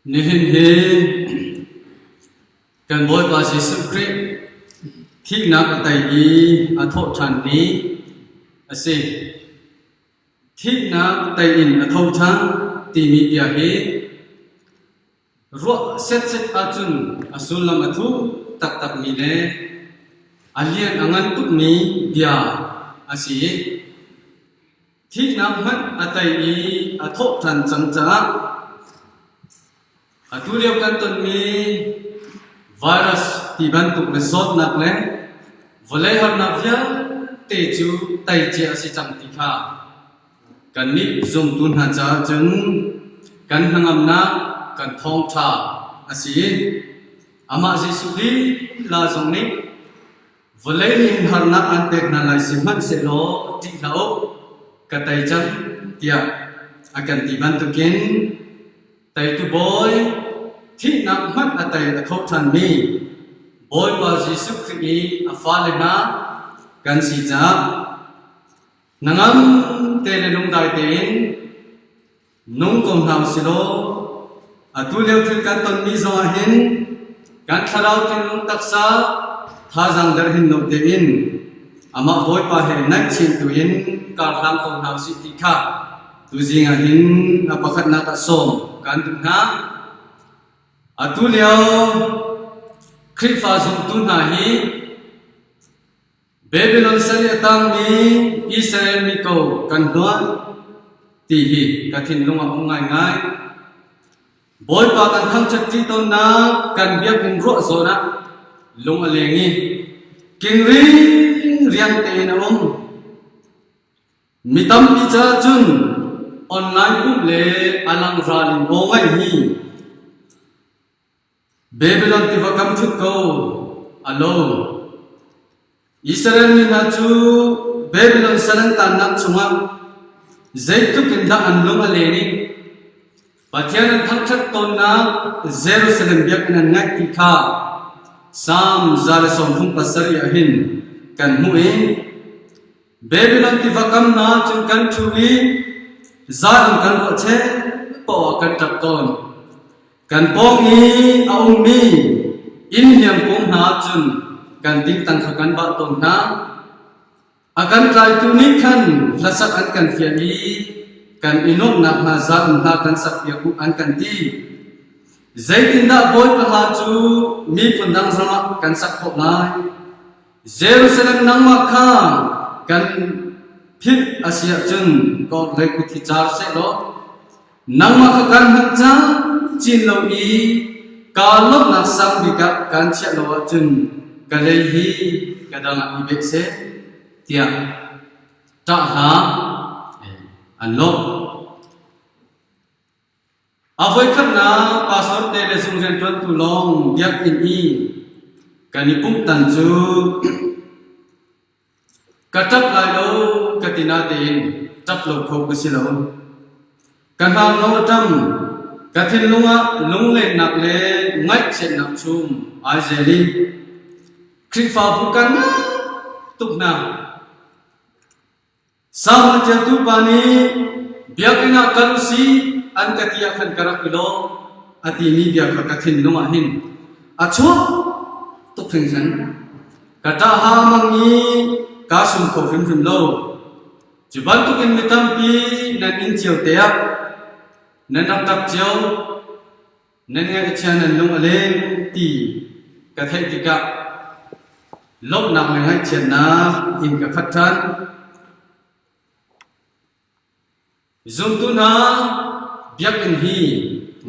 Nihin hi kan Bawipa Jesuh Khrih thihnak a tei i a thawhṭhan ni a si. Thihnak tei in a tho ṭhan timi bia hi ruah setset ahcun a sullam a thuk taktakmi le a lian a ngan tukmi bia a si. Thihnak hmanh a tei i a thawhṭhan cang caah atu lio kan tonmi virus ti bantuk le zawtnak le vawlei harnak vialte cu tei cia a si cang ti kha kannih zumtu hna caah cun kan hnangamnak kan thawngṭha a si i amah Jesuh lila zong nih Vawlei nih hin harnak aan pek hna lai sihmanhsehlaw ṭih hlah u, ka tei cang tiah a kan ti bantukin teitu bawi thihnak hmanh a tei a tho ṭhanmi Bawipa Jesuh Khrih i a fale hna kan si caah hnangam te le lungdai tein Nung ko hna usilaw atu lio thil kan tonmi zongah hin kan thlarau thinlung taksa thazaang der hin lo tein amah Bawipa he naih chin tu in kar hlang ko hna usih ti kha tuzing ah hin a pakhatnak ah sawm kan duh hna. Atu lio Khrihfa zumtu hna hi Babylon sal i a tangmi Israel mi ko kan hluan ti hi ka thinlung ah um ngaingai. Bawipa kan thangṭhat ṭi tawnnak kan biakinn ruah zawn ah lung a leng i king riang tein a um. Mi tampi caah cun online pumh le a lang ral in aw ngaih hi Babylon tiva kam ṭhut ko a lo. Israel mi hna cu Babylon sal an taannak chungah zeitluk in dah an lung a len i Pathian an thangṭhat tawnnak Jerusalem biakinn an ngaih ti kha Salm 137 ah hin kan hmuh i Babylon tiva kam hna cun kan ṭhu i zan in kan ruah chel paoh ah kan ṭap tawn. Kan pawng i a ummi inn hniangkung hna cun kan tingtang kha kan bah tawn hna. A kan tlaitu nih khan hlasak an kan fial i kan i nuamhnak hna zan in hla kan sakpiak u an kan ti. Zeitindah Bawipa hla cu miphun dang ram ah kan sak khawh lai? Jerusalem nangmah kha kan philh a si ahcun ka orhlei kut hi car sehlaw Nangmah kha kan hman cang cin lo i kaa lawmhnak sang bik ah kaan chiah lo ahcun ka lei hi ka dang ah i beh seh tiah ṭah hla an lawh. A voikhatnak pastor te le zung rianṭuantu lawng biakinn i kan i pumh tan cu Ka ṭap lai lo ka ti natein ṭap lo kho ka si lo. Ka hnarno a ṭam, ka thinlung ah lunglennak le ngaihchiatnak chum ai zel i Khrihfabu ka ngai tuk hna. Salm ṭialtu pa nih biakinn ah kal usih an ka ti ah khan ka rak i lawm a timi bia kha ka thinlung ah hin a chuak tuk hringhran. Ka ṭah ha mang i kaa sum kho hrimhrim lo. Cu bantukin mi tampi nan inn cio te ah nan rak ṭap cio. Nan ngaihchia nan lung a leng ti ka theih tikah lawmhnak le ngaihchiatnak in ka khat ṭhan. Zumtu hna biakinn hi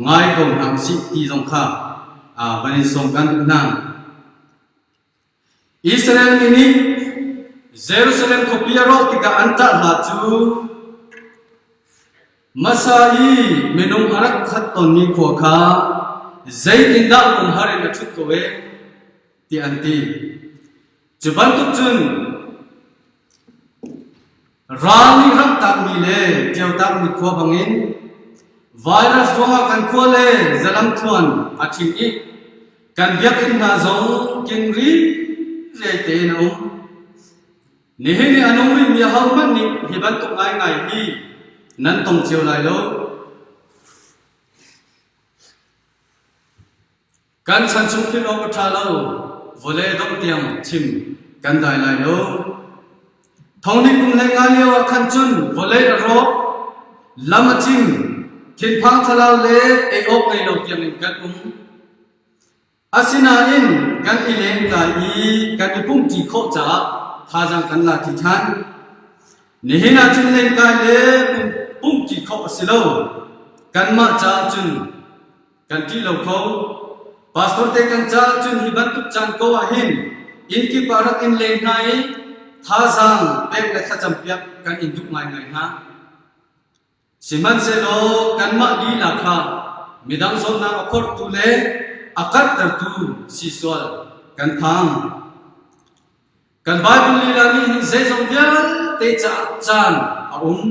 ngai ko hna usih ti zong kha van in sawm kan duh hna. Israel mi nih Jerusalem khuapi a rawh tikah an ṭah hna cu Masa i minung a rak khat tawnmi khua kha zeitindah umhar in a ṭhut ko ee tiah an ti. Cu bantuk cun ral nih ramtakmi le ṭiotakmi khua bangin virus ruangah kan khua le zalam thluan a ṭhing i kan biakinn hna zong king ririai tein a um. Nihin i a nung rihmi ahohmanh nih hi bantuk ngaingai hi nan tong cio lai lo. Kan chan chung philh awk a ṭha lo, vawlei dongh tiang chim kan dai lai lo. Thongni kum 15 lio ah khan cun vawlei a rawk, lam a cim, thinphang thlalau le ei awk ngei lo tiangin kan um. Asinain kan i lengkai i kan i pumhṭi khawh caah thazaang kan la ṭi ṭhan. Nihin ah cun lengkai le pumhṭi khawh a si lo. Kanmah caah cun kan ṭih lo kho. Pastor te kan caah cun hi bantuk caan ko ah hin inn kip ah rak in leng hna i thazaang pek le thlacam piak kan in duh ngaingai hna. Sihmanhsehlaw kanmah lila kha midang zawtnak a phorhtu le a karhtertu si sual kan phang. Kan Baibal lila nih hin zeizong vialte caah caan a um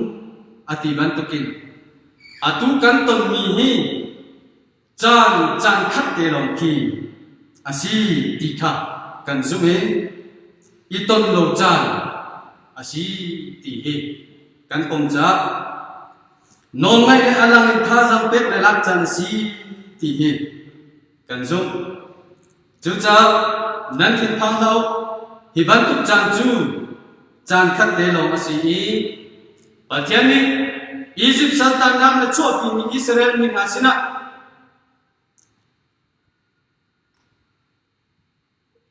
a ti bantukin atu kan tonmi hi caan caan khat te lawng khi a si ti kha kan zumh i i ton lo caan a si ti hi kan pom caah nawlngaih le a lang in thazaang pek le lak caan a si ti hi kan zumh. Cucaah nan thinphang hlah u. Hi bantuk caan cu caan khat te lawng a si i Pathian nih Izipt saltannak na chuahpimi Israel mi hna sinah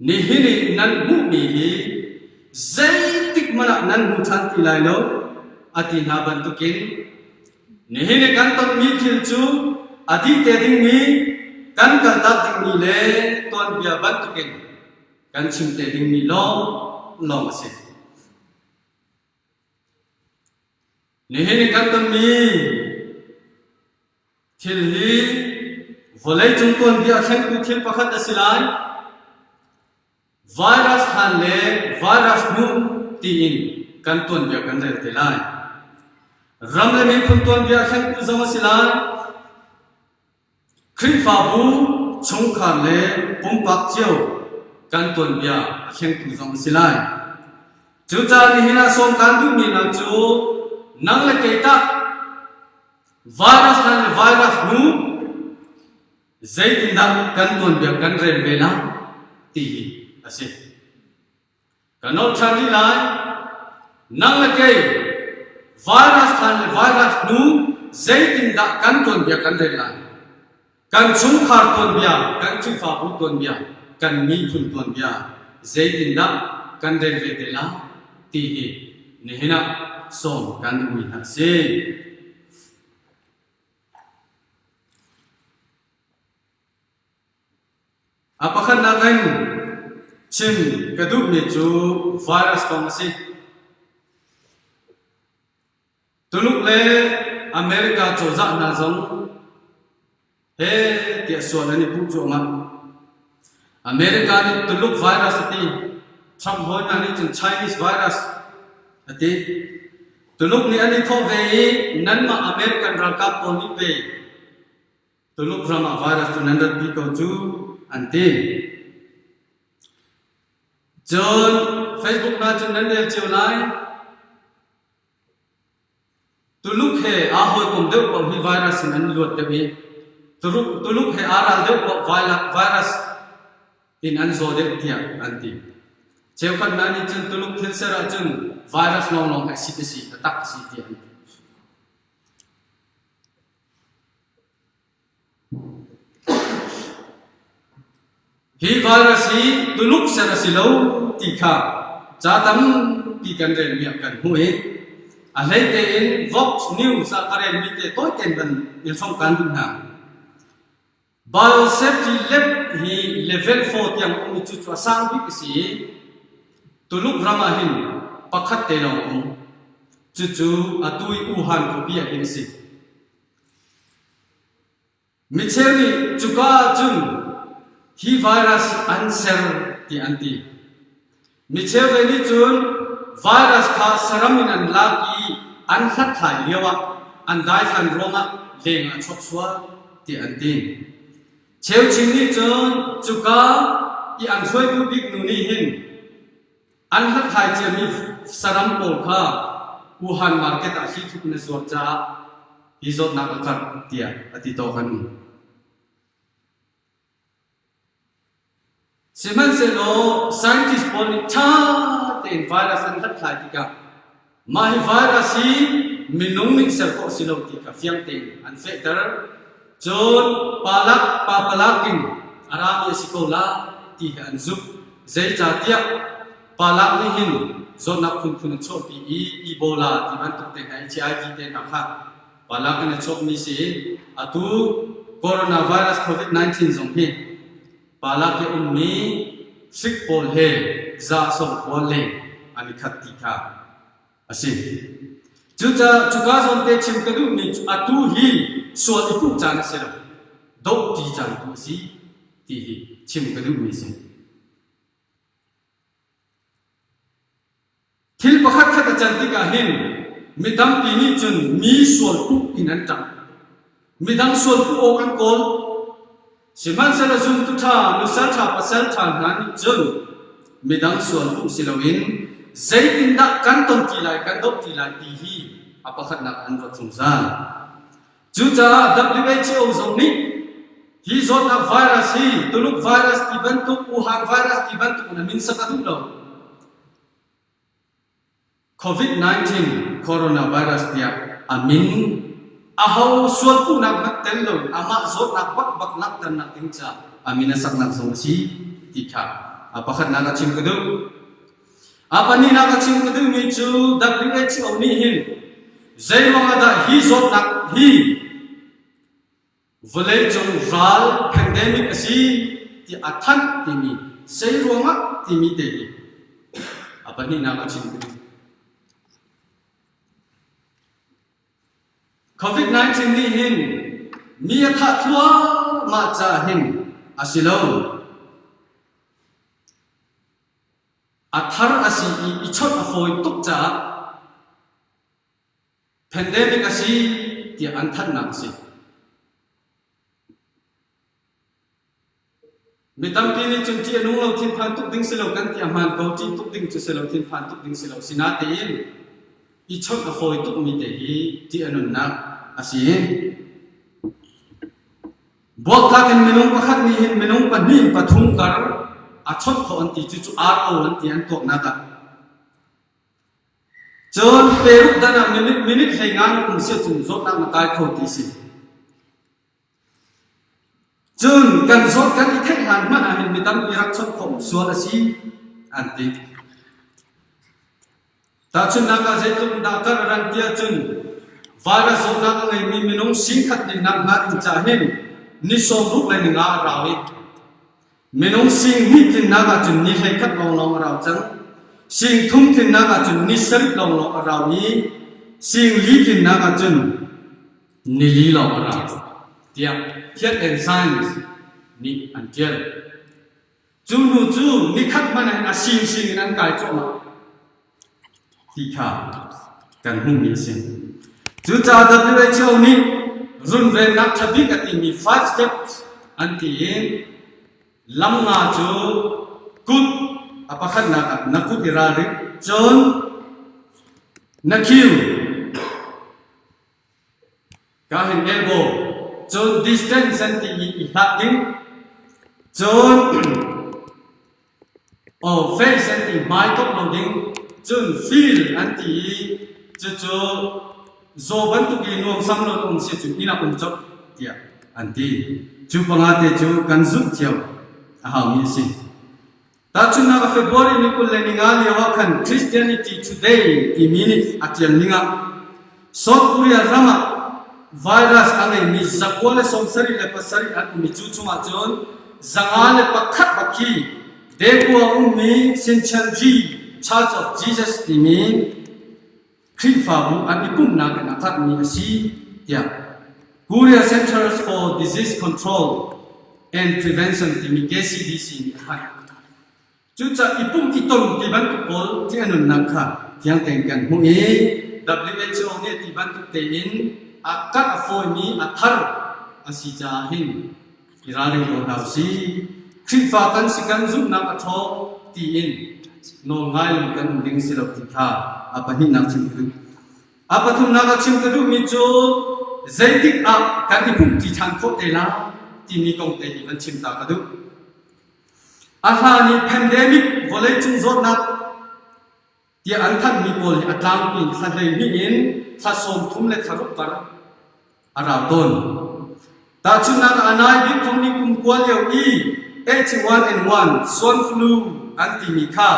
nihin i nan hmuhmi hi zeitik hmanh ah nan hmu ṭhan ti lai lo a ti hna bantukin Nihin i kan tonmi thil cu a dih te dingmi, kan kaltak dingmi le tuanbia bantukin kan chim te dingmi lawnglawng a si. Nihin i kan tonmi thil hi vawleicung tuanbia a thlengtu thil pakhat a si lai. Virus hlan le virus hnu tiin kan tuanbia kan rel te lai. Ram le miphun tuanbia thlengtu zong a si lai. Khrihfabu, chungkhar le pumpak cio kan tuanbia a thlengtu zong a si lai. Cucaah nihin ah sawm kaan duhmi hna cu nang le kei tah virus hlan le virus hnu Zeitindah kan tuanbia kan rel ve lai ti hi a si. Ka nolh ṭhan rih lai. Nang le kei virus hlan le virus hnu zeitindah kan tuanbia kan rel lai? Kan chungkhar tuanbia, kan Khrihfabu tuanbia, kan miphun tuanbia zeitindah kan rel ve te lai ti hi nihin ah sawm kan duhmi hna a si. A pakhatnak in chim ka duhmi cu virus kong a si. Tuluk le America cozah hna zong he tiah sual an i puh cuahmah. America nih Tuluk virus a ti. Trump hawi hna nih cun Chinese virus a ti. Tuluk nih an i thawh ve i nanmah American ralkap pawl nih pe Tuluk ram ah virus cu nan ratpi ko cu an ti. Cun Facebook hna cun nan rel cio lai. Tuluk he aa hawikom deuh paoh hi virus in an luat deuh i Tuluk, Tuluk he aa ral deuh paoh virus in an zaw deuh tiah an ti. Cheukhat hna nih cun Tuluk thil ser ahcun virus lawnglawng he sit a si, a tak a si tiah an ti. Hi virus hi Tuluk ser a si lo ti kha ca tampi kan relmi ah kan hmuh i a hlei tein Vox News ah ka relmi te tawi tein kan in hrawng kan duh hna. Biosafety lab hi level 4 tiang um i cucu a sang bik a si i Tuluk ram ah hin pakhat te lawng a um. Cucu atu i Wuhan khuapi ah hin a si. Micheu nih cuka ahcun hi virus an ser tiah an ti. Micheu ve nih cun virus kha saram in an lak i an hlathlai lioah an daithlan ruangah leng ah a chuak sual tiah an ti. Cheuchin nih cun cuka i an hruaitu bik nu nih hin An hlathlai ciami saram pawl kha Wuhan market ah hi tluk in a zuar caah hi zawtnak a karh tiah a ti tawk an um. Sihmanhsehlaw scientist pawl nih ṭha tein virus an hlathlai tikah mah hi virus hi minung nih ser khawh a si lo ti kha fiang tein an fehter. Cun palak papalak in a rami a si ko lai ti hi an zumh. Zeicahtiah palak nih hin zawtnak phunphun a chuahpi i Ebola ti bantuk te hna, HIV te hna kha palak in a chuakmi si i atu coronavirus COVID-19 zong hi Palak i ummi hrik pawl he zahsawm pawl le an i khat ti kha a si. Cucaah cuka zawn te chim ka duhmi cu atu hi sual i puh caan a si lo, dohṭi caan tu a si ti hi chim ka duhmi a si. Thil pakhatkhat a can tikah hin mi tampi nih cun mi sualpuh in an ṭang. Midang sualpuh awk an kawl. Sihmanhsehlaw zumtu ṭha, nusal ṭha, pasal ṭha hna nih cun midang sualpuh si loin zeitindah kan ton ti lai, kan doh ti lai ti hi a pakhatnak an ruat zungzal. Cucaah WHO zong nih hi zawtnak virus hi Tuluk virus ti bantuk, Wuhan virus ti bantuk in a min sak a duh lo. COVID-19 coronavirus tiah a min aho sualpuhnak hmanh tel loin amah zawtnak bakbak langhternak ding caah a min a saknak zong a si ti kha a pakhatnak a chim ka duh. A pahnihnak a chim ka duhmi cu WHO nih hin zeiruang ah dah hi zawtnak hi Vawleicung ral pandemic a si ti a thanh timi zei ruangah timi te hi a pahnihnak a chim ka duh. COVID-19 nih hin mi a thah thluahmah caah hin a si lo. A thar a si i i chawnh a fawi tuk caah Pandemic a si tiah an thanhnak a si. Mi tampi nih cun ṭih a nung lo thinphan tuk ding si lo kan ti a hmaan ko ṭih tuk ding cu si lo thinphan tuk ding si lo sinatein i chawnh a fawi tukmi te hi ṭih a nunnak a si. Buaktlak in minung pakhat nih hin minung pahnih in pathum kar a chawnh khawh an ti cucu RO an ti an tuaknak ah. Cun peruk dan ah minute minute 15 na um si ahcun zawtnak na kai kho ti si. Cun kan zawt kan i theih hlan hmanh ah hin mi tampi rak chawnh khawh sual a si an ti. Tahchunhnak ah zeitluk in dah kar a ran ti ahcun virus zawtnak a ngeimi minung singkhat nih nak hnga ding ca hin ni sawmruk le ni nga a rau i Minung sing hnih tlinnak ahcun ni 11 lawnglawng a rau cang. Sing thum tlinnak ahcun ni sarih lawnglawng a rau i sing li tlinnak ahcun ni li lawng a rau tiah Health and Science nih an ṭial. Cu hnu cu nikhat hmanh ah a singsing in an kai cuahmah. Ti kha kan hmuhmi a si. Cucaah WHO nih runvennak ṭha bik a timi five steps an ti i lam nga cu kut a pakhatnak ah na kut i ralring cun na khiu ka hin elbow cun distance an ti i i hlat ding cun Aw face an ti hmai tuk lo ding cun feel an ti i cucu zaw bantuk i nuamsam lo na um si cun inn ah um colh tiah an ti. Cu panga te cu kan zumh cio a haumi a si. Tahchunhnak ah February ni 25 lio ah khan Christianity Today timi nih a ṭial ning ah South Korea ram ah virus a ngeimi 197 an um i cu chungah cun 101 bak khi Daegu ah ummi Shincheonji Church of Jesus timi Khrihfabu an i pumhnak in a karhmi a si tiah Korea Centers for Disease Control and Prevention timi KCDC nih a thanh. Cucaah i pumh i ton ti bantuk pawl ṭih a nunnak kha fiang tein kan hmuh i WHO nih ti bantuk tein a karh a fawimi a thar a si caah hin i ralring ko hna usih. Khrihfa kan si kan zumhnak a ṭhawng tiin nawl ngai lo kan um ding si lo ti kha a pahnihnak chim ka duh. A pathumnak a chim ka duhmi cu zeitik ah kan i pumhṭi ṭhan khawh te lai timi kong te hi van chim ta ka duh. A hlan i pandemic vawleicung zawtnak tiah an thanhmi pawl hi a tlangpi in thla 12 in thla 30 le thla ruk kar a rau tawn. Tahchunhnak ah a nai bik thongni kum kua lio i H1N1 swan flu an timi kha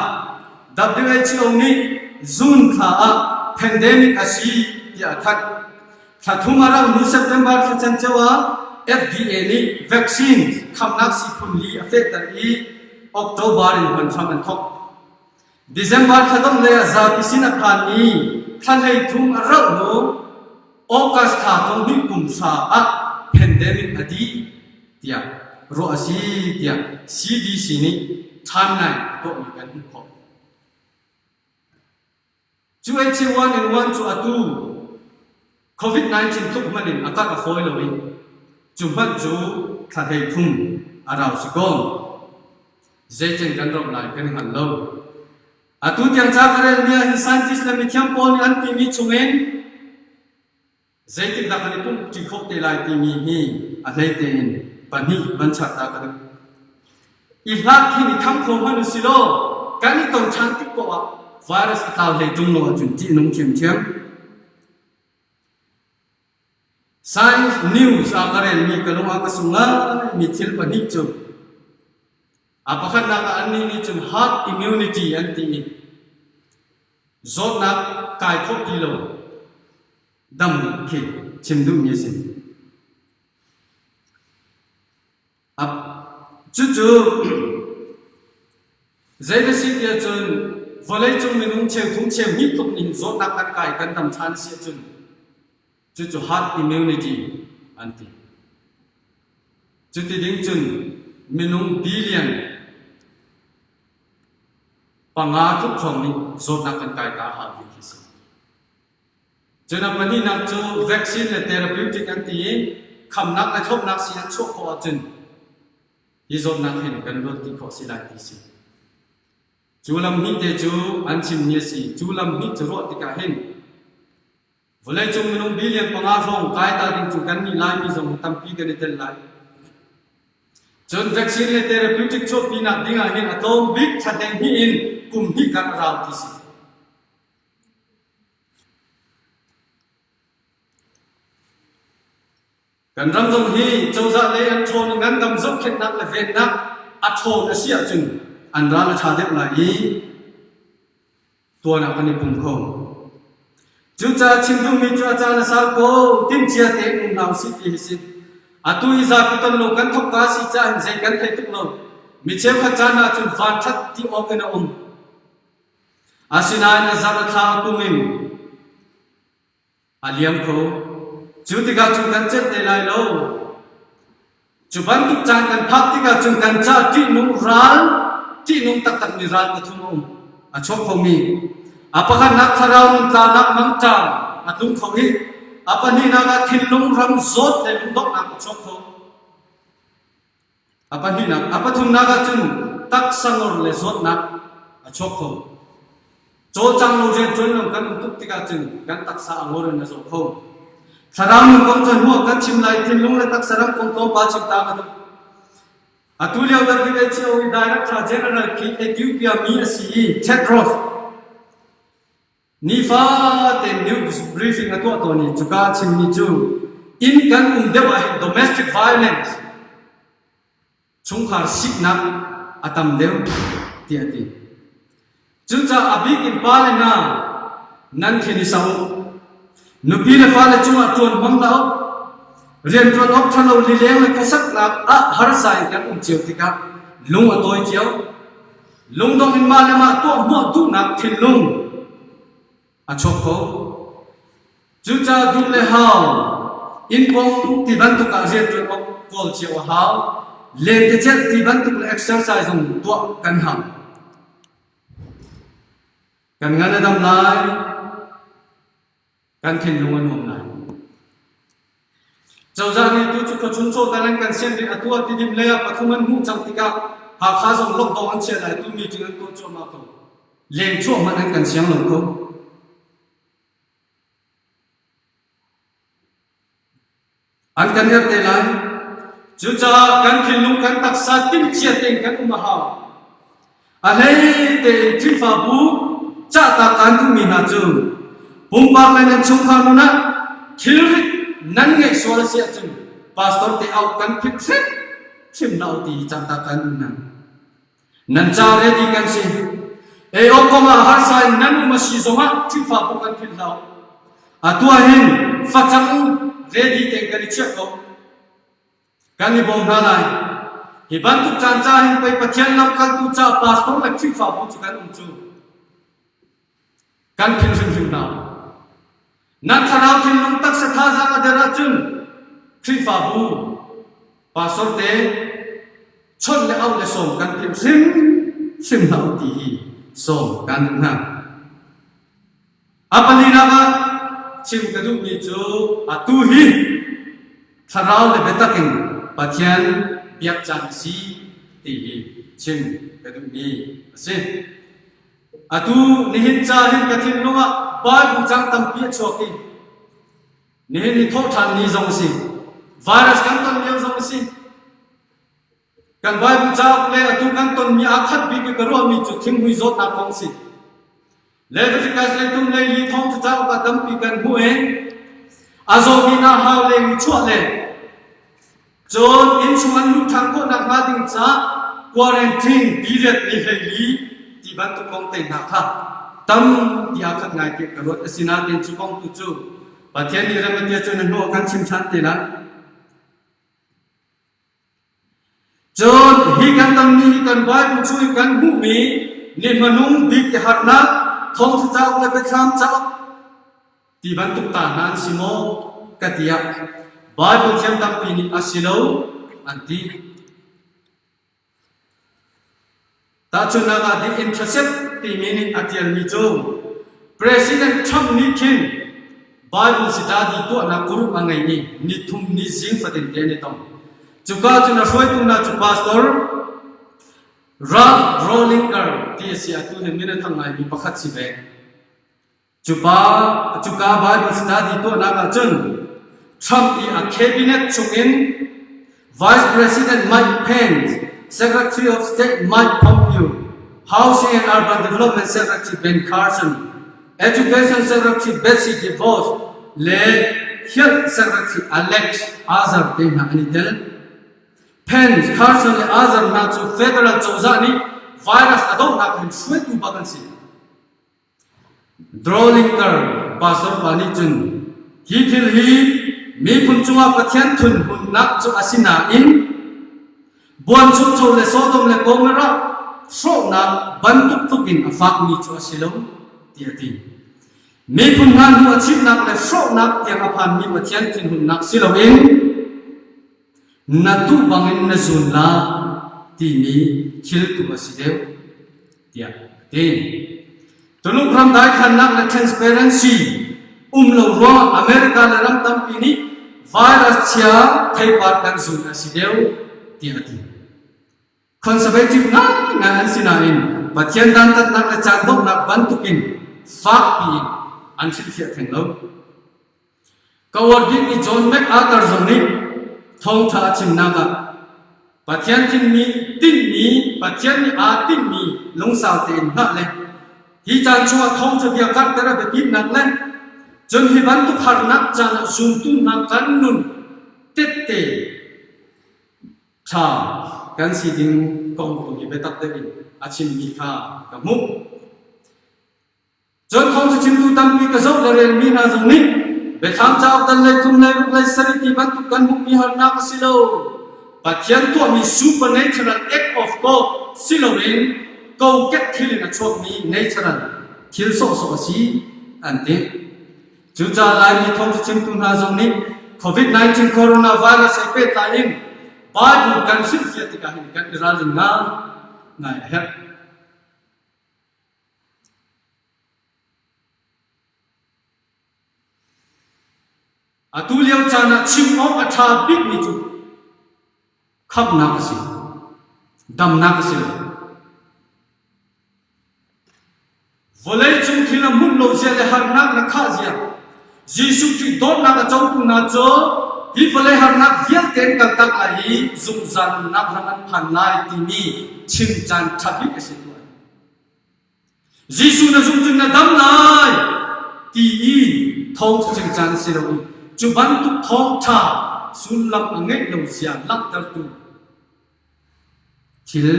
WHO nih June thla ah pandemic a si tiah a thanh. Thla thum a rauh hnu September thla canceo ah FDA nih vaccine khamnak sii phun li a fehter i October in hman hram an thawk. December thla dongh lei ah zapi sin a phanmi thla 13 a rauh hnu August thla thonghnih kum hra ah pandemic a dih tiah ruah a si tiah CDC nih timeline a tuahmi kan hmuh khawh. Cu H1N1 cu atu COVID-19 tluk hmanh in a karh a fawi lo i cu hmanh cu thla 33 a rau si kaw zeicen kan roh lai kan i hngal lo. Atu tiang ca ka relmi ah hin scientist le mithiam pawl nih an timi chungin Zeitikdah kan i pumhṭi khawh te lai timi hi a hlei tein pahnih van char ta ka duh. I hlat hin i tham kho hmanh usih law kan i ton ṭhan tik poah ah virus a tlau hlei ṭung lo ahcun ṭihnung ṭhiamṭhiam. Science news ah ka relmi ka lung ah ka sung ngaimi thil pahnih cu a pakhatnak ah annih nih cun herd immunity an ti i zawtnak kai khawh ti lo dam khi chim duhmi a si. Cucu zei na si tiah cun vawleicung minung cheuthum cheuhnih tluk nih zawtnak kan kai kan dam ṭhan a si ahcun cucu herd immunity an ti. Cuti ding cun minung billion panga tluk hrawng nih zawtnak kan kai ta a hau ding khi a si. Cun a pahnihnak cu vaccine le therapeutic an ti i khamnak le thlopnak sii an chuah khawh ahcun hi zawtnak hin kan luat ti khawh si lai ti si. Cu lam hnih te cu an chimmi a si. Cu lam hnih cu ruah tikah hin Vawleicung minung billion panga hrawng kai ta ding cu kannih Laimi zong tampi kan i tel lai. Cun vaccine le therapeutic chuahpinak ding ah hin a tlawm bik thla 12 in kum hnih kar a rau ti si. Kan ram zong hi cozah lei an ṭhawn i ngandam zohkhenhnak le vennak a ṭhawn a si ahcun an ral a ṭha deuh lai i tuan ah kan i pum kho. Cucaah chim duhmi cu a caan a sau ko, timhcia tein um hna usih ti hi si. Atu hi zapi ton lo kan thawkka si caah hin zei kan thei tuk lo. Mi cheukhat caan ahcun vanṭhat ti awk in a um. Asinain a zarh a thla a kum in A liam kho. Cu tikah cun kan celh te lai lo. Cu bantuk caan kan phak tikah cun kan ca ṭihnung ral, ṭihnung taktakmi ral pathum a um. A chuak khomi. A pakhatnak thlarau nun tlaunak mangṭam a tlung kho i a pahnihnak ah thinlung ram zawt le lungdonghnak a chuak kho. A pahnihnak, a pathumnak ahcun taksa ngor le zawtnak a chuak kho. Cawlcang lo rianṭuan lo kan um tuk tikah cun kan taksa a ngor in a zaw kho. Thlarau nun kong cu hnuah kan chim lai, thinlung le taksa ram kong tlawmpal chim ta ka duh. Atu lio WHO i Director General khi Ethiopia mi a si i Tedros Nifate news briefing a tuah tawn i cuka a chimmi cu inn kan um deuh ahhin domestic violence chungkhar siknak a tam deuh tiah a ti. Cucaah a bik in pa le hna nan thin i sau u. Nupi le fale cungah ṭuan hmang hlah u. Rianṭuan awk ṭhalo lileng le khuasaknak ah harsa in kan um cio tikah lung a tawi cio. Lungdong in mah le mah tuah hmuah duhnak thinlung a chuak kho. Cucaah dum le hau, inn pawng ti bantuk ah rianṭuan awk kawl cio a hau. Lentecelh ti bantuk le exercise zong tuah kan hau. Kan ngan a dam lai. Kan thinlung a nuam lai. Cozah nih tu cu khuachung chawhtal an kan sian rih atu ah Tidim lei ah pathum an hmuh cang tikah Hakha zong lockdown an chiah lai tu meeting an tuah cuahmah ko. Leng chuah hmanh an kan siang lo ko. An kan erh te lai. Cucaah kan thinlung kan taksa timhcia tein kan um a hau. A hlei tein Khrihfabu cahtak kaan duhmi hna cu pumpak le nan chungkhar nun ah thilrit nan ngeih sual a si ahcun pastor te auh kan phit hrim hrim hlah u ti hi cahtak kaan duh hna. Nan ca ready kan si. Ei awk kong ah harsa in nan um a si zongah Khrihfabu kan philh hlah u. Atu ah hin facang ready tein kan i chiah ko. Kan i bawm hna lai. Hi bantuk caan ca hin pei Pathian lamkaltu ca pastor le Khrihfabu cu kan um cu. Kan philh hrimhrim hna. Nan thlarau thinlung taksa thazaang a der ahcun Khrihfabu pastor te chawnh le auh le sawm kan philh hrimhrim hlah u ti hi sawm kan duh hna. A palinak ah chim ka duhmi cu atu hi thlarau le biatak in Pathian biak caan a si ti hi chim ka duhmi a si. Atu nihin ca hin ka thinlung ah Bible cang tampi a chuak i nihin hi thawhṭhan ni zong a si. Virus kan ton lio zong a si. Kan Bible cauk le atu kan tonmi aa khat bik i ka ruahmi cu thinghmui zawtnak kong si. Leviticus leitum leili thawngṭha cauk ah tampi kan hmuh i a zawmi hna hau leng i chuah le cun innchung an luh ṭhan khawh nakhnga ding caah quarantine period ni 14 ti bantuk kong te hna kha tampi aa khat ngai tiah ka ruat. Asinain cu kong tu cu Pathian nih rem a ti ahcun a hnu ah kan chim ṭhan te lai. Cun hi kan tonmi hi kan Bible chung i kan hmuhmi ni hmanung bik i harnak, thawngṭha cauk le biathlam cauk ti bantuk ta hna an si maw ka ti ah Bible thiam tampi nih a si lo an ti. Tahchunhnak ah The Intercept timi nih a ṭialmi cu President Trump nih khin Bible study tuahnak group a ngei i nithum ni zing fatin te an i tong. Cuka cun a hruaitu hna cu Pastor Ralph Rollinger ti a si. Atu hin min a thang ngaimi pakhat si ve. Cupa cuka Bible study tuahnak ahcun Trump i a cabinet chungin Vice President Mike Pence, Secretary of State Mike Pompeo, Housing and Urban Development Secretary Ben Carson, Education Secretary Betsy DeVos le Health Secretary Alex Azar te hna an i tel. Pence, Carson le Azar hna cu federal cozah nih virus a dohnak hin hruaitu bak an si. Drollinger pastor pa nih cun hi thil hi miphun cungah Pathian thunhunnak cu a si nain buanchukcho le Sodom le Gomorrah hrawhnak bantuk tluk in a fakmi cu a si lo tiah a ti. Miphun hna hnu a chimnak le hrawhnak tiang a phanmi Pathian thinhunnak si loin na tuh bangin na zun la timi thil tu a si deuh tiah a ti. Tuluk ram daithlannak le transparency um lo ruangah America le ram tampi nih virus chia theipar kan zun a si deuh tiah a ti. Conservative ngaingai an si nain Pathian dantatnak le caan donghnak bantukin fakpi in an hrilhfiah theng lo. Ka uar bikmi John MacArthur zong nih thawngṭha a chimnak ah Pathian thimmi tinhmi Pathian nih aa tinhmi lungsau tein hngah le hi caan chungah thawngṭha bia karhter a biapitnak le cun hi bantuk harnak caan ah zumtu hna kan nun tette ṭha kan si ding kong tu hi biatak deuh in a chimmi kha ka hmuh. Cun thawngṭha chimtu tampi ka zoh le relmi hna zong nih Biathlam cauk dal lei thum lei ruk lei sarih ti bantuk kan hmuhmi harnak a si lo. Pathian tuahmi supernatural act of God si loin kokek thil in a chuakmi natural thil sawhsawh a si an ti. Cucaah Laimi thawngṭha chimtu hna zong nih COVID-19 coronavirus he pehtlai in Bible kan hrilhfiah tikah hin kan i ralrin ngai a herh. Atu lio caan ah chim awk a ṭha bikmi cu khamhnak a si, damnak a si lo. Vawleicung thil a hmunh lo zia le harnak na khah zia, Jesuh Khrih dawtnak a cotu hna cu hi vawlei harnak vialte an kaltak lai i zungzal nunnak ram an phan lai timi chim caan ṭha bik a si tuah. Jesuh na zumh cun na dam lai ti i thawng cu chim caan a si lo i cu bantuk thawngṭha sullam a ngeih lo zia langhtertu thil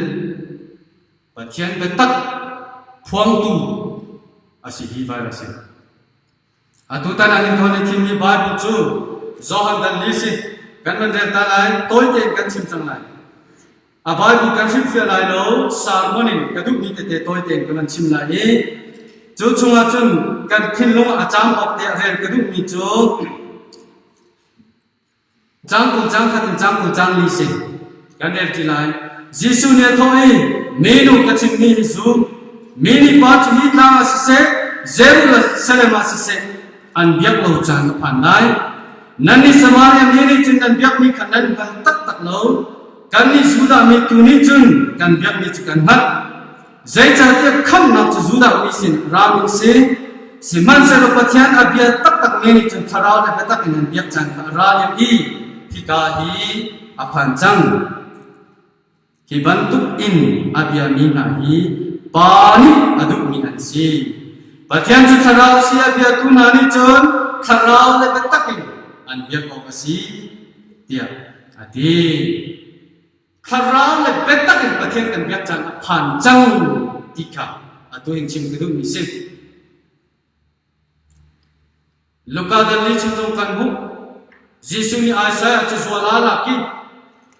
Pathian biatak phuangtu a si hi virus hi. Atutan ah hin thawn i thimmi Bible cu Johan dal li si. Kan van rel ta lai, tawi tein kan chim cang lai. A Bible kan hrilhfiah lai lo, sermon in ka duhmi tete tawi tein ka van chim lai i cu chungah cun kan thinlung ah a caam awk te a rel ka duhmi cu Cangkul cangkhat in cangkul cangli si kan rel ṭi lai. Jesuh nih a thawh i, Minu ka chimmi hi zum. Mi nih pa cu hi tlang ah siseh, Jerusalem ah siseh, an biak lo caan a phan lai. Nannih Samaria mi nih cun nan biakmi kha nan hngal taktak lo. Kannih Judah mi tu nih cun kan biakmi cu kan hngalh. Zeicahtiah khamhnak cu Judah mi sin rami a si. Sihmanhsehlaw Pathian a bia taktak mi nih cun thlarau le biatak in an biak caan kha a ra lio i hika hi a phan cang. Hi bantuk in a biami hna hi Pa nih a duhmi an si. Pathian cu thlarau si a biatu hna nih cun thlarau le biatak in an biak awk a si, tiah a ti. Thlarau le biatak in Pathian kan biak caan a phan cang ti kha atu hin chim ka duhmi si. Luka dal li chung zong kan hmuh. Jesuh nih Isaiah cu zual aa lak i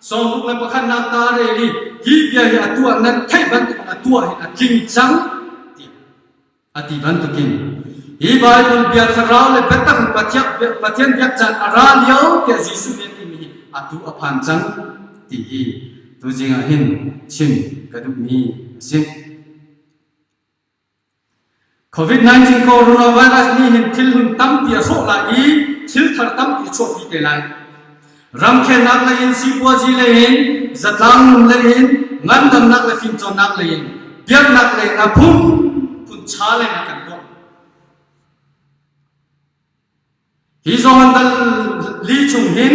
sawmruk le pakhatnak ta a rel i hi bia hi a tuah nan theih bantukin a tuah hi a tling cang ti A ti bantukin hi Baibal bia thlarau le biatak in Pathian biak caan a ra lio tiah Jesuh nih a timi hi atu a phan cang ti hi tuzing ah hin chim ka duhmi a si. COVID-19 coronavirus nih hin thil hun tampi a hrawh lai i thil thar tampi a chuahpi te lai. Ramkhelnak lei in sipuazi lei in zatlang nun lei in ngandamnak le fimcawnnak lei in biaknak lei in a phunphun challenge a kan tuah. Hi Johan dal li chung hin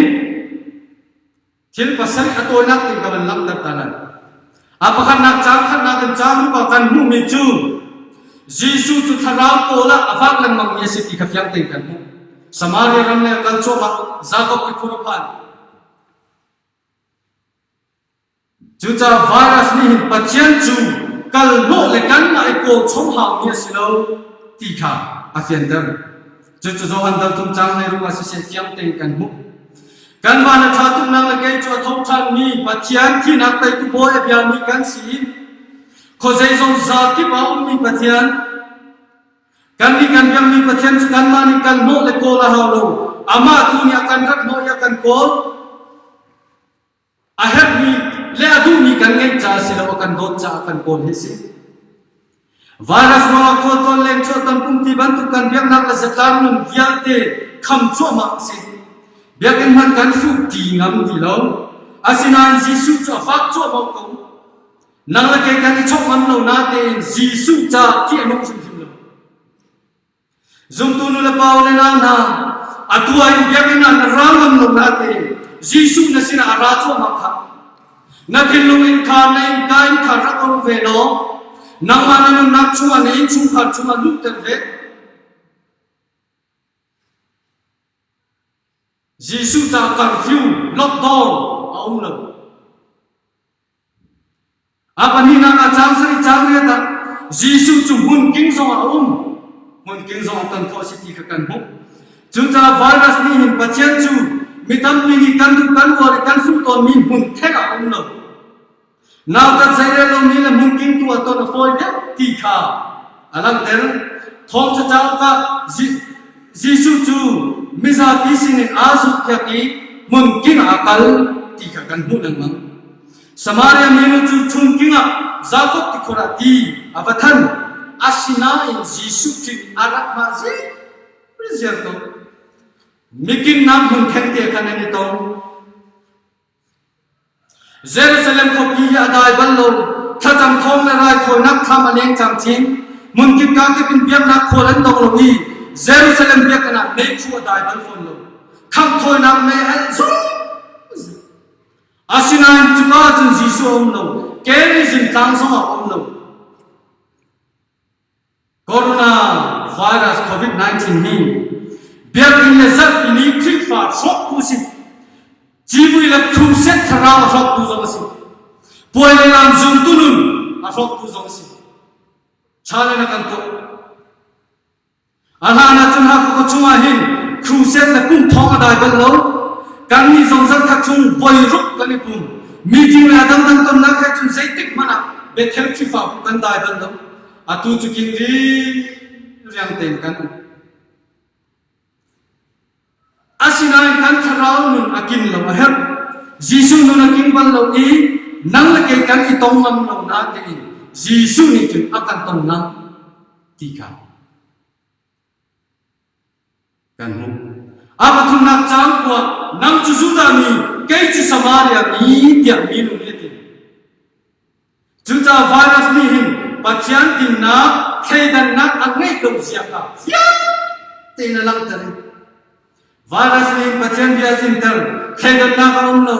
thil pasarih a tawinak ding ka van langhter ta lai. A pakhatnak caang khatnak in caang rupa kan hmuhmi cu Jesuh cu thlarau kawl ah a vak lengmangmi a si ti kha fiang tein kan hmuh. Samaria ram le a kal cuahmah Jakob tikhur a phan. Cucaah virus nih hin Pathian cu kal hnawh le kanmah i kawl chom haumi a si lo ti kha a fianter. Cucu Johan dal thum caang hlei ruk ah siseh fiang tein kan hmuh. Kan van a ṭha tuknak le kei cu a tho ṭhanmi Pathian thihnak teitu bawi a biami kan si i khuazei zong zakip ah ummi Pathian kannih kan biakmi Pathian cu kanmah nih kan hnawh le kawl a hau lo. Amah tu nih a kan rat hnawh i a kan kawl. A herhmi le a duhmi kan ngeih caah si lo a kan dawt caah kan kawl hi a si. Virus ruangah khualtlawn lengchuah tam pum ti bantuk kan biaknak le zatlang nun vialte kham cuahmah a si. Biakinn hmanh kan fuh ti ngam ti lo. Asinain Jesuh cu a fak cuahmah ko. Nang le kei kan i chawk ngam lo natein Jesuh caah ṭih a nung hrimhrim lo. Zumtu nulepa le nau hna, atu ah hin biakinn ah na ra ngam lo natein Jesuh na sinah a ra cuahmah khah. Na thinlung innkhar na innka innkhar rak ong ve law nangmah na nunnak chungah na innchungkhar chungah luhter ve. Jesuh ca curfew lockdown a um lo. A pahnihnak ah caang sarih caang riat ah Jesuh cu hmunking zongah a um. Hmunking zongah ton khawh a si ti kha kan hmuh. Cucaah virus nih hin Pathian cu mi tampi nih kan duh kan uar i kan fuh tawnmi hmun theng ah a um lo. Nautat zeirel lomi le hmunking tu ah ton a fawi deuh ti kha a langhter. Thawngṭha cauk ah Jesuh cu mizapi sinin aa zukphiak i hmunking ah a kal ti kha kan hmuh lengmang. Samaria minu cu chungking ah Jakob tikhor ah ti a va than. Asinain Jesuh Khrih nih a rak hngah ziar ko. Mikinnak hmun thengte khan an i tong. Jerusalem khuapi hi a dai bal lo. Thlacam thawng le raithawinak thlam a leng camcin. Hmunkip kakip in biaknak khual an dong lo i Jerusalem biakinn ah meikhu a dai bal fawn lo. Khanghthawinak mei alh zungzal. Asinain cuka ah cun Jesuh a um lo. Gerizim tlang zongah a um lo. virus COVID-19 hi biakinn le zarhpi ni Khrihfa hrawktu a si. Civui le crusade thlarau a hrawktu zong a si. Puai le lam zumtu nun a hrawktu zong a si. Challenge a kan tuah. A hlan ahcun Hakha khua chungah hin crusade le pumh thawng a dai bal lo. Kannih zong zarhkhat chung voi ruk kan i pum. Meeting le a dangdang tonnak he cun zeitik hmanh ah Bethel Khrihfabu kan dai bal lo. Atu cu king riang tein kan um. Asinain kan thlarau nun a kin lo a herh. Jesuh nun a king bal lo i nang le kei kan i tong ngam lo nain Jesuh nih cun a kan tong ngam ti kha kan hmuh. A pathumnak caang kua nang cu Judah mi, kei cu Samaria mi tiah minu nih a ti. Cucaah virus nih hin Pathian dinnak thleidannak a ngeih lo zia kha fiang tein a langhter i virus nih hin Pathian bia a tlinter thleidannak a um lo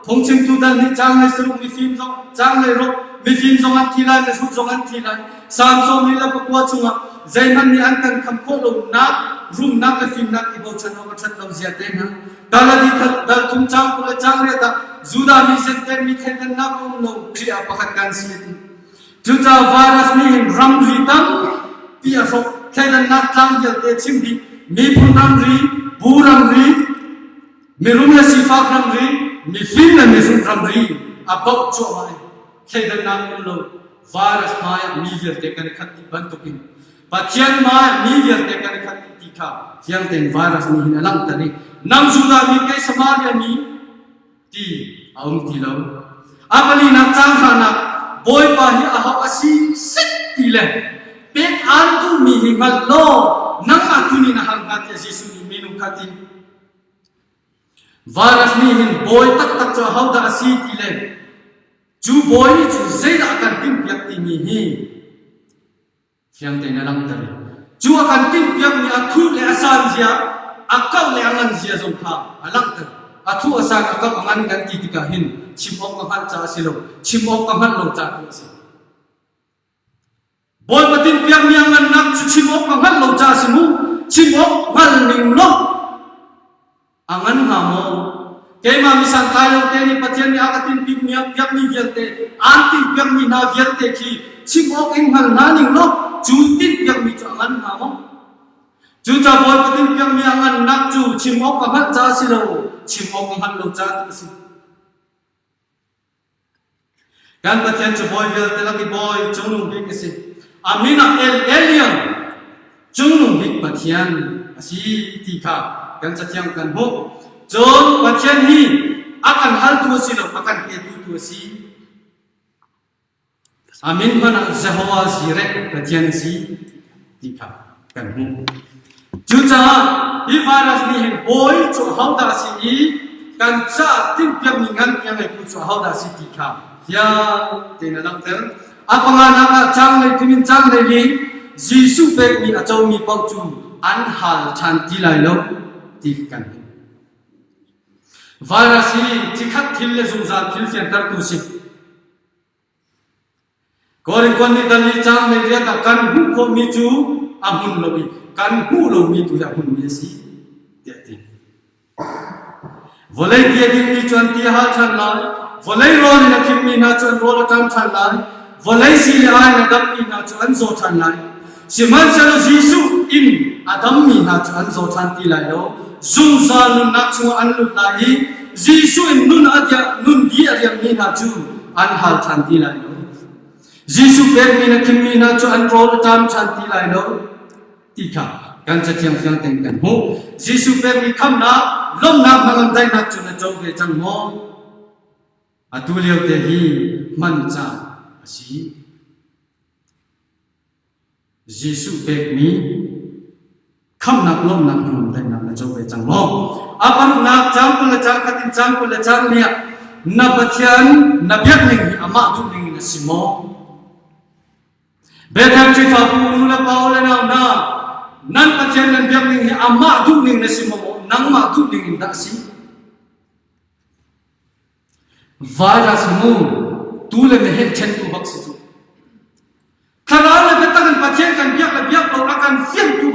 phungchimtu dal nih caang lei saruk mifim zong caang lei ruk mifim zong an thi lai mihrut zong an thi lai Salm 49 chungah zeihmanh nih an kan kham khawh lonak rumnak le fimnak i bochan awk a ṭhat lo zia te hna Galati dal thum caang 20 le caang riat ah Judah mi Jentail mi thleidannak a um lo Khrih ah pakhat kan si a ti. Cucaah virus nih hin ramri tampi a hrawk thleidannak tlang vialte a chim dih miphun ramri, bu ramri, mirum le sifak ramri, mifim le mihrut ramri a bauh cuahmah i thleidannak um lo virus hmai ah mi vialte kan i khat dih bantukin Pathian hmai mi vialte kan i khat dih ti kha fiang tein virus nih hin a langhter i nang Judah mi kei Samaria mi ti a um ti lo. A palinak caang hranak Bawipa hi aho a si set ti le pek aan duhmi hi hngal law nangmah tu nih na hal hnga tiah Jesuh nih minung kha ti. Virus nih hin bawi taktak cu ahodah a si ti le cu bawi nih cun zeidah a kan timhpiak timi hi Fiang tein a langhter. Cu a kan timhpiakmi a thuh le a san zia, a kauh le a ngan zia zong kha a langhter. A thuh a san, a kauh a ngan kan ti tikah hin chim awk ka hngalh caah a si lo, chim awk ka hngalh lo caah tu a si. Bawipa timhpiakmi a ngannak cu chim awk ka hngalh lo caah a si mu. Chim awk hngal ning law A ngan hnga maw? Keimah mi santlai lo te nih Pathian nih a ka tinhpiakmi piakmi vialte, aan tinhpiakmi hna vialte khi chim awk in hngal hna ning law cu tinhpiakmi cu a ngan hnga maw? Cucaah Bawipa tinhpiakmi a ngannak cu chim awk ka hngalh caah si lo, chim awk ka hngalh lo caah tu a si. Kan Pathian cu bawi vialte lak i bawi cungnung bik a si. A min ah El Elyon, cungnung bik Pathian a si ti kha kan cathiang kan hmuh. Cun Pathian hi a kan haltu a si lo, a kan petu tu a si. A min hmanh ah Jehovah Jireh Pathian a si ti kha kan hmuh. Cucaah hi virus nih hin bawi cu ahodah a si i kan caah timhpiakmi ngan a ngeitu cu ahodah a si ti kha fiang tein a langhter. A panganak ah caang lei thum in caang lei li Jesuh pekmi a comi paoh cu an hal ṭhan ti lai lo ti kan hmuh. Virus hi cikhat thil le zungzal thil fiantertu si. Kawlrikon nih dal i caang lei riat ah kan hmuh khawhmi cu a hmun lo i kan hmuh lomi tu hi a hmunmi a si tiah a ti. Vawlei ti a dingmi cu an ti a hal ṭhan lai. Vawlei rawl in a khimmi hna cu an rawl a ṭam ṭhan lai. Vawlei si le ai in a dammi hna cu an zaw ṭhan lai. Sihmanhsehlaw Jesuh in a dammi hna cu an zaw ṭhan ti lai lo. Zungzal nunnak chungah an lut lai i Jesuh in nun a nun di a riammi hna cu an hal ṭhan ti lai lo. Jesuh pekmi na thimmi hna cu an rawl a ṭam ṭhan ti lai lo ti kha kan cathiang fiang tein kan hmuh. Jesuh pekmi khamhnak, lawmhnak, hnangam daihnak cu na co ve cang maw? Atu lio te hi hman caan a si. Jesuh pekmi khamhnak lawmhnak hnangam daihnak na co ve cang maw? A paruknak caang 20 le caang khat in caang 20 le caang li ah na Pathian na biak ning hi amah duh ning in a si maw? Bethel Khrihfabu nu le pa u le nau hna nan Pathian nan biak ning hi amah duh ning na si maw? Nangmah duh ning in dah a si? Virus mu tu le meheh ṭhentu bak si cu. Thlarau le biatak in Pathian kan biak le biak lo a kan fianhtu bak.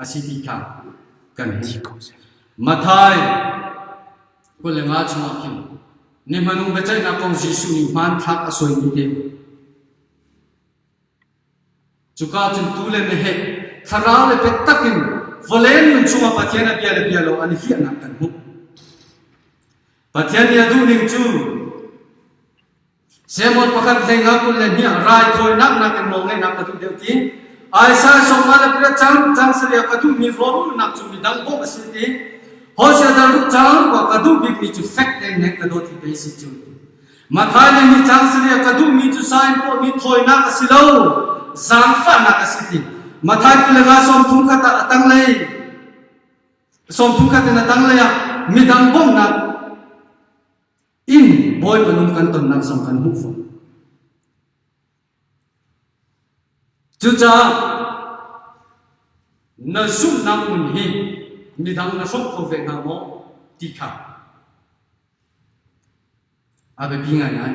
a si ti kha kan hmuh. Matthai 25 chungah khin ni hmanung biaceihnak kong Jesuh nih hmanthlak a suaimi te Cuka cun tuu le meheh thlarau le biatak in vawlei nun chungah Pathian a bia le bia lo an i hliahnak kan hmuh. Pathian nih a duhning cu Samuel pakhat hleinga 22 ah raithawinak nakin nawlngeihnak ka duh deuh ti. Isaiah 58 cang cang sarih ah ka duhmi rawlulnak cu midang bawmh a si ti. Hosea dal ruk cang ruk ah ka duh bikmi cu fek tein nek ka dawt hi pei si cu. Matthai nih ni cang sarih ah ka duhmi cu sa in tuahmi thawinak a si lo, zaangfahnak a si ti. Matthai 25 sawmthum khat ah a tanglei 30 khat in a tanglei ah midang bawmhnak in Bawipa nung kan tonnak zong kan hmuh fawn. Cucaah na zumhnak nun hi midang na hrawmh kho ve hnga maw ti kha a biapi ngaingai.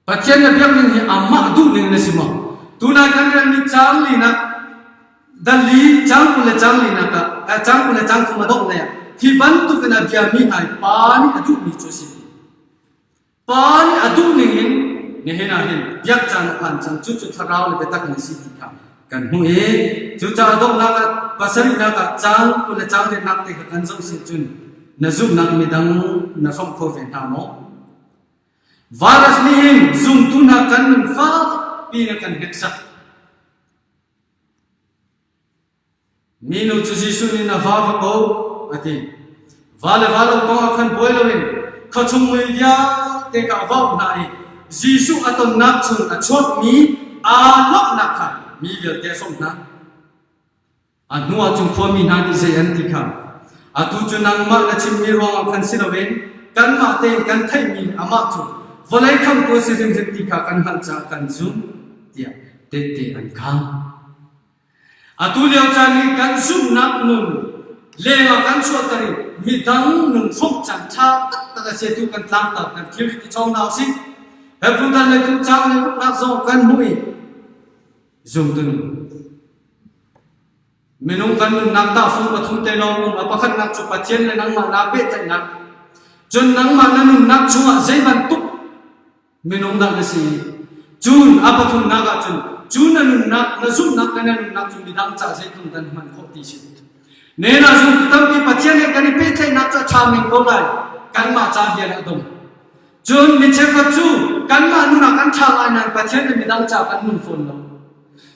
Pathian na biak ning hi amah duh ning na si maw? Tunai kan relmi caang linak dali caang 20 le caang linak ah caang 20 le caang thum a dongh lei ah hi bantuk in a biami hna hi pa nih a duhmi cu a si. Pa nih a duh ning in nihin ah hin biak caan a phan cang cucu thlarau le biatak in a si ti kha kan hmuh i cucaah donghnak ah pasarihnak ah caang 20 le caang riatnak te kha kan zoh si cun na zumhnak midang na hrawmh kho ve hna maw? Virus nih hin zumtu hna kan nun fakpi in a kan hneksak. Minu cu Jesuh nih na va va ko a ti. Va le va lo kong ah khan buai loin khuachung mui vialte kha a vauh hna i Jesuh a tonnak chung a chuakmi aa lawmhnak kha mi vialte a sawmh hna. A hnuah cun khuami hna nih zei an ti kha, Atu cu nangmah na chimmi ruangah khan si loin kanmah tein kan theihmi amah cu vawlei khamhtu a si hrimhrim ti kha kan hngalh caah kan zumh, tiah tehte an khaan. Atu lio caan hi kan zumhnak nun lengah kan chuahter i midang nun hrawmh caan ṭha taktak a si. Atu kan tlangtar kan thilrit i chawng hna usih. Hebru dal le tu caang le ruknak zong kan hmuh i Zumtu nun. Minung kan nunnak tahfung pathum te lawng um. A pakhatnak cu Pathian le nangmah naa pehtlaihnak. Cun nangmah na nunnak chungah zei bantuk minung dah na si? Cun a pathumnak ah cun cu na nunnak, na zumhnak le na nunnak cu midang ca zeitlung kan hman khawh ti si. Nen ah zumtu tampi Pathian he kan i pehtlaihnak cu a ṭha men ko lai. Kanmah ca vial a dong. Cun mi cheukhat cu kanmah nun ah kan ṭha ngai nain Pathian le midang ca kan nung fawn lo.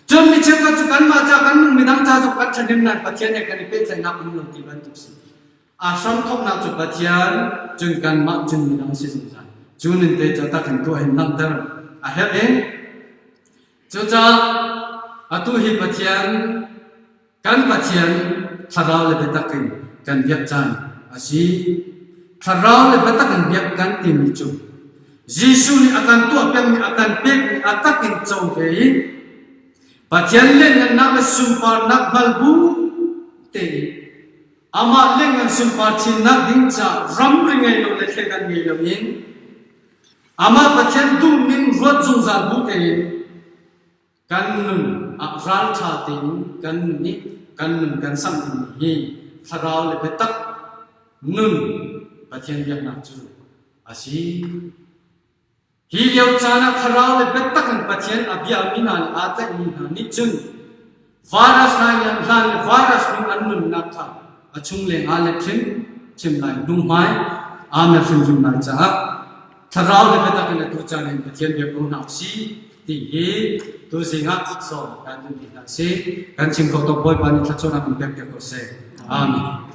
Cun mi cheukhat cu kanmah ca kan nung midang ca zong kan ṭhahnem nain Pathian he kan i pehtlaihnak um lo ti bantuk si. A hramthawknak cu Pathian, cun kanmah cun midang si zungzal. Cu nin te cu tak in tuah in langhter a herh i cucaah atu hi Pathian Kan Pathian thlarau le biatak in kan biak caan a si. Thlarau le biatak in biak kan timi cu Jesuh nih a kan tuahpiakmi a kan pekmi a tak in co ve i Pathian lianngannak le sunparnak hngal bu tein amah lianngan sunpar chinnak ding caah ramri ngei lo le thleidan ngei loin amah Pathian duhning ruat zungzal bu tein Kan nun ah ralṭha tein kan nun i kan nun kan samh dingmi hi thlarau le biatak nun Pathian biaknak cu a si. Hi lio caan ah thlarau le biatak in Pathian a biami hna le aa tlaihmi hna nih cun virus hlan hlan le virus hnu an nunnak kha a chungleng aa let hrim chim lai hnuhmai aa mer hrimhrim lai caah thlarau le biatak in atu caan in Pathian biak ko hna usih ti hi tuzing ah sawm kan duhmi hna a si. Kan chim kho tuk Bawipa nih thluachuahnak in pek piak ko seh. Amen.